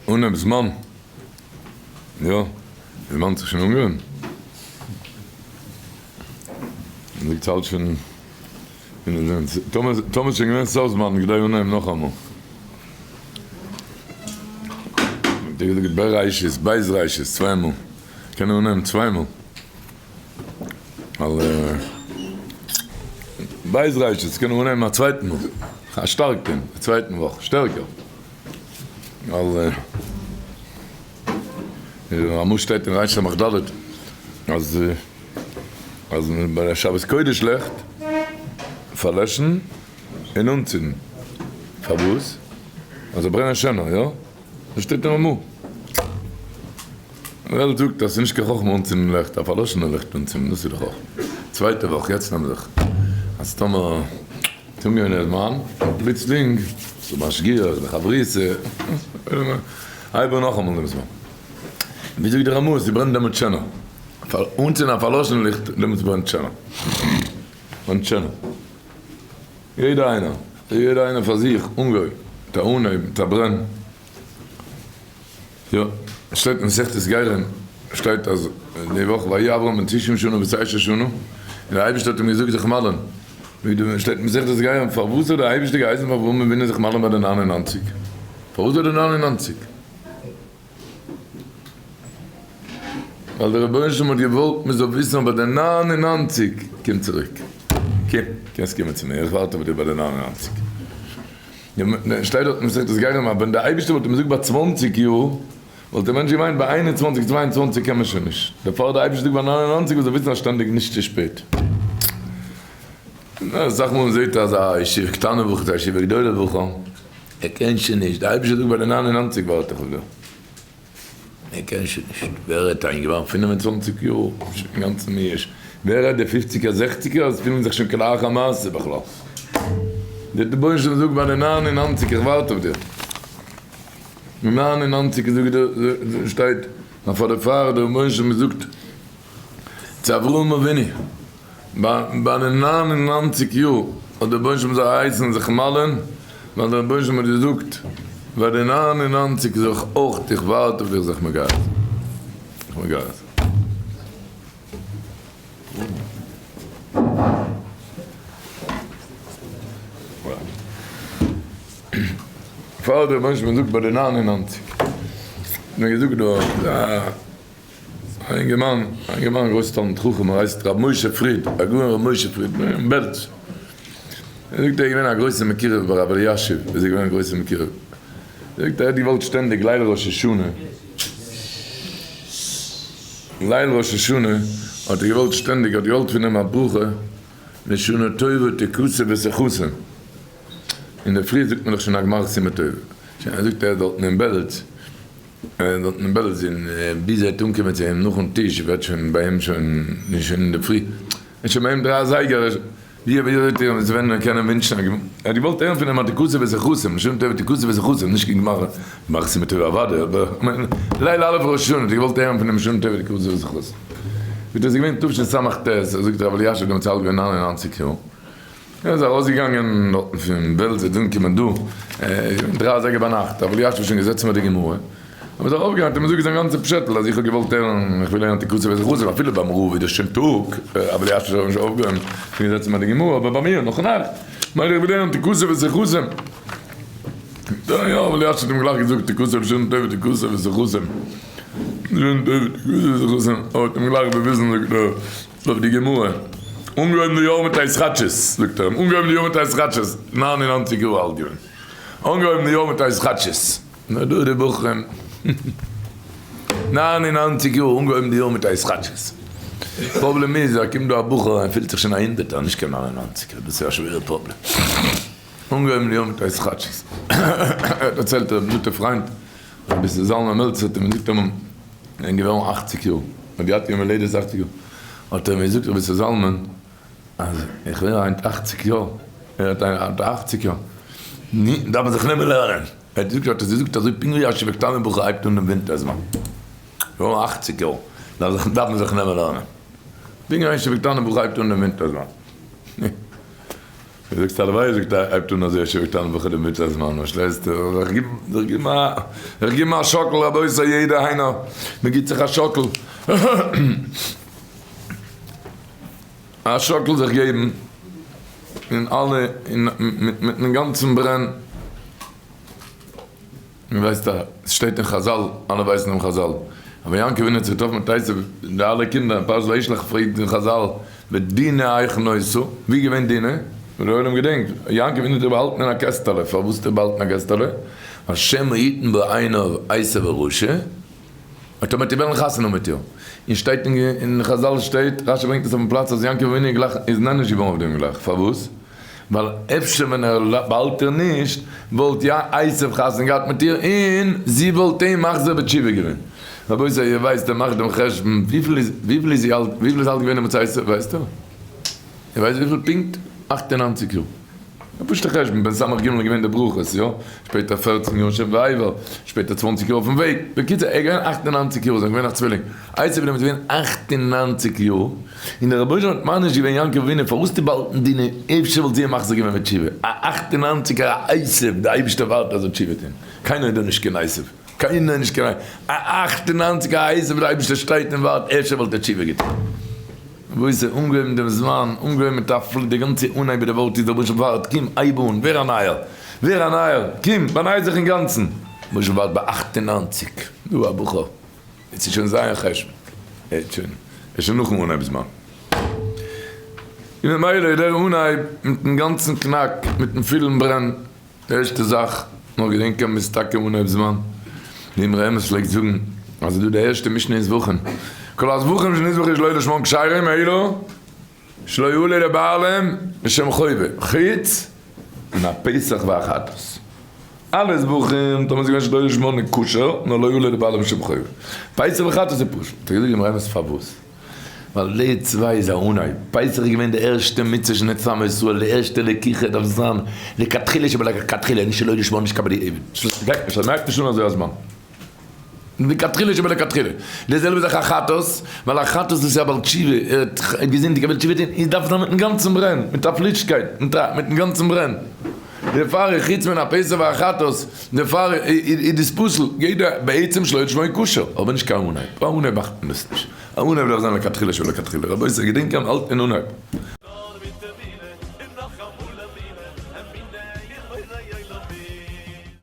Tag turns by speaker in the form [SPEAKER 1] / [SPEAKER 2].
[SPEAKER 1] אנהייב זמן, יא, די זמן האט זיך שוין אנגעהויבן, מ'זאגט ס'האלט שוין, טאמער איז שוין געווען סוף זמן כדאי אנהייבן נאכאמאל. מ'האט געזאגט בראשית, בית ראשית, צוויי מאל, קען מען אנהייבן צוויי מאל. ווייל בית ראשית קען מען אנהייבן א צווייטן מאל, א שטארקן, א צווייטן וואך, שטערקער. ווייל אמאל שטייט אין ריש סמך ד' אז אז ביי שבת קודש לעכט פארלעשן און אנצינדן. פארוואס? אז זיי ברענען שענער, יא? דאס שטייט אין רמא. די וועלט זאגט אז ס'איז נישט קיין חכמה אנצינדן לעכט, א פארלאשענע לעכט אנצינדן, דאס איז די חכמה. צווייטע וואך, יעצט נעם זיך אז טאמער איז אנגעגאנגען דער זמן, און פלוצלינג, ס'איז משגיח, די חברותא, הייב אן נאכאמאל דעם זמן. ווי זאגט די רמא, ס'ברענט דעמאלט שענער. אנצינדן א פארלאשענע ליכט, דעמאלטס ברענט שענער. ברענט שענער. יעדער איינער, יעדער איינער פאר זיך, אנגעהויבן, מיט א אנהייב, מיט א ברען. יא, עס שטייט אין מסכת גרים, שטייט אז די וואך ויהי אברהם בן תשעים שנה ותשע שנה, און דער אייבערשטער האט אים געזאגט זיך מל'ען. ווי דא שטייט אין מסכת גרים, פארוואס האט דער אייבערשטער געהייסן פאר אברהם אבינו זיך מל'ען ביי די ניין און ניינציג? פארוואס ביי די ניין און ניינציג? ווייל דער רבונו של עולם האט געוואלט מען זאל וויסן אז ביי די ניין און ניינציג קום צוריק, קום, קענסט קומען צו מיר, איך ווארט אויף דיר ביי די ניין און ניינציג. שטייט דארט אין מסכת גרים אז ווען דער אייבערשטער וואלט אים געזאגט ביי צוואנציג יאר, וואלט דער מענטש געמיינט ביי איין און צוואנציג צוויי און צוואנציג קען מען שוין נישט, דערפאר האט דער אייבערשטער געזאגט ביי ניין און ניינציג מען זאל וויסן אז שטענדיג נישט צו שפעט. אסאך מאל מען זעט אז א ישיבה קטנה בחור צו א ישיבה גדולה בחור, ער קען שוין נישט, דער אייבערשטער זאגט ביי די ניין און ניינציג ווארט איך אויף דיר. ער קען שוין נישט, ווער רעדט איין געווארן פינף און צוואנציג יאר, שוין אינגאנצן מיאוש, ווער רעדט די פופציגער זעכציגער וואס פילן זיך שוין כלאחר המעשה בכלל. דער רבונו של עולם זאגט ביי די ניין און ניינציג איך ווארט אויף דיר. די ניין און ניינציג זאגט דער שטייט אז פאר דערפאר דער רבונו של עולם זאגט צו אברהם אבינו ביי די ניין און ניינציג יאר האט דער רבונו של עולם זיי געהייסן זיך מל'ען, ווייל דער רבונו של עולם האט געזאגט ביי די ניין און ניינציג זאל איך אויך, איך ווארט אויף דיך זיך מגייר זיין, זיך מגייר זיין. פאר דער רבונו של עולם זאגט ביי די ניין און ניינציג, האט מען געזאגט דא. א אינגערמאן, א אינגערמאן גרויסע תלמיד חכם, ער הייסט ר' משה פריד, הגאון ר' משה פריד אין בעלז, ער זאגט ער איז געווען א גרויסע מקורב ביי רב אלישיב, איז ער געווען א גרויסע מקורב, ער זאגט ער האט געוואלט שטענדיג ליל ראש השנה, ליל ראש השנה האט ער געוואלט שטענדיג, האט געוואלט פון אים א ברכה, לשנה טובה תכסה ותחסם, אינדערפרי זאגט מען דאך שוין א גמר חתימה טובה, שוין ער זאגט ער איז דארטן אין בעלז, דארטן אין בעלז און ביז ער וועט אנקומען צו אים נאכן טיש וועט שוין ביי אים שוין נישט שוין אינדערפרי איז שוין ביי אים דריי אזייגער ווי אזוי וועט ער עס ווען קענען ווינטשן א גמ' ער האט געוואלט הערן פון אים א תכסה ותחתם לשנה טובה תכסה ותחתם נישט קיין גמרא גמר חתימה טובה אוודאי אבער כ'מיין ליל א' ראש השנה האט ער געוואלט הערן פון אים לשנה טובה תכסה ותחתם ווי דאס איז געווען תשס"ט זאגט ר' אלישיב דעמאלטס אלט געווען ניין און ניינציג יאר. ער איז ארויסגעגאנגען דארטן פון בעלז איז אנגעקומען דא דריי אזייגער ביינאכט, אבער אלישיב איז שוין געזעצן ביי די גמרא, אבער איז ארויפגעגאנגען האט אים געזאגט זיין גאנצע פשעטל אז איך האב געוואלט הערן איך וויל הערן תכסה ותחתם אפילו ביים רב איז דאס שוין טאג, אבער אלישיב האט נישט אויפגעהויבן שוין געזעצן ביי די גמרא, אבער ביי מיר נאך נאכט מיין איך וויל הערן תכסה ותחתם, יא אבער אלישיב האט אים גלייך געזאגט תכסה לשנה טובה תכסה ותחתם, לשנה טובה תכסה ותחתם, ער האט אים גלייך באוויזן זאגט ער. אויף די גמרא, אנגעהויבן די יאר מיט א התחדשות, זאגט ער אים, אנגעהויבן די יאר מיט א התחדשות, ניין און ניינציג יאר אלט געווען, אנגעהויבן די יאר מיט א התחדשות, נאר דא די בחורים, ניין און ניינציג יאר אנגעהויבן די יאר מיט א התחדשות, פראבלעם איז אז קומט דא א בחור און פילט זיך שוין א הונדערטער, נישט קיין ניין און ניינציגער, דאס איז א שווערע פראבלעם, אנגעהויבן די יאר מיט א התחדשות, ער האט דערציילט ר' נטע פריינד, רבי איסר זלמן מלצר האט אים געזאגט אמאל, איז געווארן אכציג יאר, האט געהאט יום הולדת אכציג יאר, האט ער מיר געזאגט רבי איסר זלמן אז איך ווער היינט אכציג יאר, ער האט היינט אכציג יאר, ני, דארף מען זיך נעמען לערנען, ער האט געזאגט האט ער געזאגט אזוי פונקט ווי א ישיבה קטנה בחור הייבט אן דעם ווינטער זמן, געווארן אכציג יאר, דארף מען זיך נעמען לערנען, פונקט ווי א ישיבה קטנה בחור הייבט אן דעם ווינטער זמן. דו זאגסט הלוואי זאגט ער הייבט אן אזוי א שיעור קטן וכדו' מיט א זמן פארשטייסטו איך גיב איך גיב א איך גיב א שאקל רבותי יעדער איינער מען גיבט זיך א שאקל א שאקל זיך געבן און אלע און מיטן גאנצן ברען. מען ווייסט א, עס שטייט אין חזל, אלע ווייסן דעם חזל, אבער יעקב אבינו האט זיך געטראפן מיט עשו, די אלע קינדער אין פרשת וישלח פרעגט אין חזל, ודינה היכן היתה, ווי איז געווען דינה? און דער עולם געדענקט, יעקב אבינו האט איר באהאלטן אין א קעסטעלע, פארוואס האט ער באהאלטן א קעסטעלע? ווייל שמא יתן בעיניו עשו הרשע, און טאמער וועט איר וועלן חתונה האבן מיט איר, און שטייט אין חזל שטייט, רשי ברענגט עס אויפן פלאץ אז יעקב אבינו גלייך איז נענש געווארן אויף דעם גלייך, פארוואס? ווייל אפשר ווען ער באהאלט איר נישט וואלט יא עשו חתונה געהאט מיט איר און זי וואלט אים מחזיר בתשובה געווען. רבותי איר ווייסט ער מאכט דעם חשבון וויפיל איז וויפיל איז זי אלט וויפיל איז אלט געווען דעמאלטס עשו ווייסט איר? איר ווייסט וויפיל פונקט? 98 יאר. א פשוטע חשבון, בן סמך ג' איז געווען די ברכות, יא? שפעטער 14 יאר שם ועבר, שפעטער 20 יאר אויפן וועג, בקיצור ער איז געווען 98 יאר, זיי זענען געווען נאך צווילינג, עשו איז געווען 98 יאר, און דער רבוש"ע האט מעניש געווען יעקב אבינו פארוואס האסטו באהאלטן דינה, אפשר וואלט זי אים מחזיר געווען בתשובה, א 98 ער א עשו, די אייבערשטער ווארט אז ער זאל תשובה טון, קיינער איז דא נישט קיין עשו, קיינער נישט קיין א 98 א עשו, די אייבערשטער שטייט און ווארט אפשר וואלט ער תשובה געטון. וואו איז ער אנגעהויבן דעם זמן, אנגעהויבן מיט א פל, די גאנצע אנהייב איז די ווארט איז דער רבוש"ע ווארט, קום הייב אן, ווער א נייער, ווער א נייער, קום, באניי זיך אינגאנצן, רבוש"ע ווארט ביי 98, דא א בחור, יעצט איז שוין זיין חשבון, ער האט שוין, ער איז שוין נאכן אנהייב זמן, און ממילא איז דער אנהייב מיטן גאנצן קנאק, מיטן פולן ברען. די ערשטע זאך, נאר געדענקען מ'איז טאקע אנהייב זמן, די אמרי אמת פלעגט זאגן אז ס'איז דא די ערשטע משנה אין זבחים, כל הזבחים שנזבחו שלא לשמן כשרים אלא שלא עלו לבעלים לשם חובה, חוץ מן הפסח והחטאת. אלע זבחים טאמער ס'איז געווען שלא לשמן איז כשר, נאר לא עלו לבעלים לשם חובה. פסח וחטאת איז פסול. האט ער געזאגט די אמרי אמת פארוואס? ווייל די צוויי איז א אנהייב, פסח איז געווען די ערשטע מצוה שנצטווינו ישראל, די ערשטע לקיחה דארף זיין לכתחילה שבלכתחילה, נישט שלא לשמה נישט קיין בדיעבד, ס'גייט נישט, ס'נייגט נישט אן אזוי א זמן, לכתחילה שבלכתחילה, די זעלבע זאך א חטאת, ווייל א חטאת דאס איז א בעל תשובה, ער האט געזינדיגט ער וויל תשובה טון, איז דארף זיין מיטן גאנצן ברען, מיט א פלישקייט, מיטן גאנצן ברען. דערפאר איז חוץ מן הפסח והחטאת, דערפאר איז דאס פסול, יעדע בעצם שלא לשמה כשר, אבער נישט קיין אנהייב, א אנהייב מאכט מען עס נישט, א אנהייב דארף זיין לכתחילה שבלכתחילה, רבותי געדענקען האלט אין אנהייב.